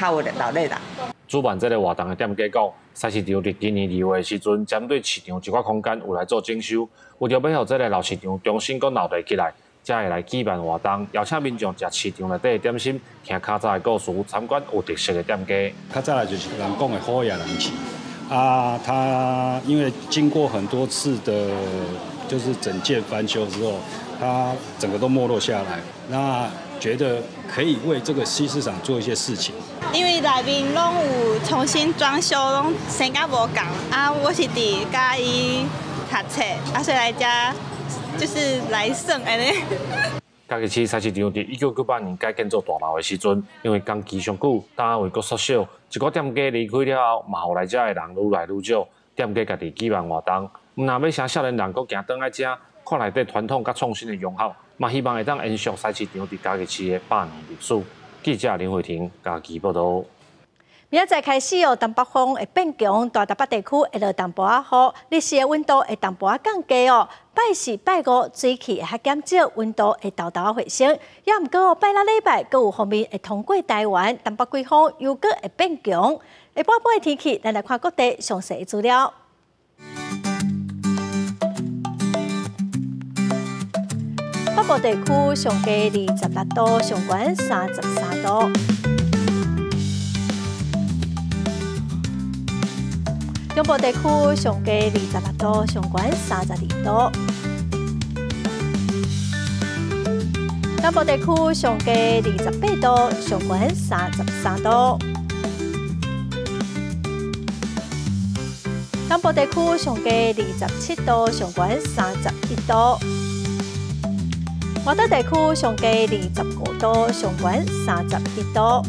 Speaker 7: 較有熱鬧熱啦。
Speaker 5: 主辦這个活動的店家講，菜市場佇今年2月的時陣，針對市場一寡空間有來做整修，為著欲予這个老市場重新閣鬧熱起來，才會來舉辦活動，邀請民眾食市場內底的點心，聽較早的故事，參觀有特色的店家。
Speaker 8: 較早來就是人講的好野人市，啊，它因為經過很多次的，就是整建翻修之後，它整個都沒落下來。那覺得可以為這個西市場做一些事情。
Speaker 10: 因為內面攏有重新裝修，攏生甲無仝啊！我是佇嘉義讀冊，啊，所以來遮就是來耍按呢。
Speaker 5: 嘉義市菜市場佇1998年改建做大樓的時陣，因為工期上久，單位閣縮小，一寡店家離開了後，嘛予來遮的人愈來愈少，店家家己舉辦活動，毋但欲請少年人閣行轉來遮，看內底傳統佮創新的融合，嘛希望會當延續菜市場佇嘉義市的百年歷史。記者林慧婷嘉義報導。
Speaker 1: 明仔載開始哦，東北風會變強，大台北地區會落淡薄仔雨，日時的溫度會淡薄仔降低哦。拜四、拜五水氣會較減少，溫度會沓沓仔回升。猶毋過哦，拜六禮拜閣有鋒面會通過台灣，東北季風又閣會變強。下晡晡的天氣，咱來看各地詳細的資料。北部地區上低26度，上懸33度。中部地區上低26度，上懸32度。南部地區上低28度，上懸33度。南部地區上低27度，上懸31度。外島地區上低25度，上懸31度。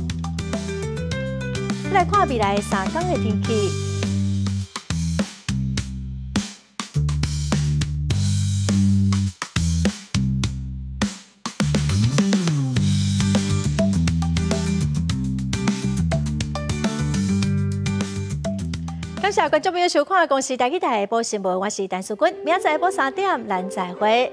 Speaker 1: 來看未來3天的天氣。感謝觀眾朋友收看《公視台語台》下晡新聞，我是陳淑君，明仔載下晡3點，咱再會。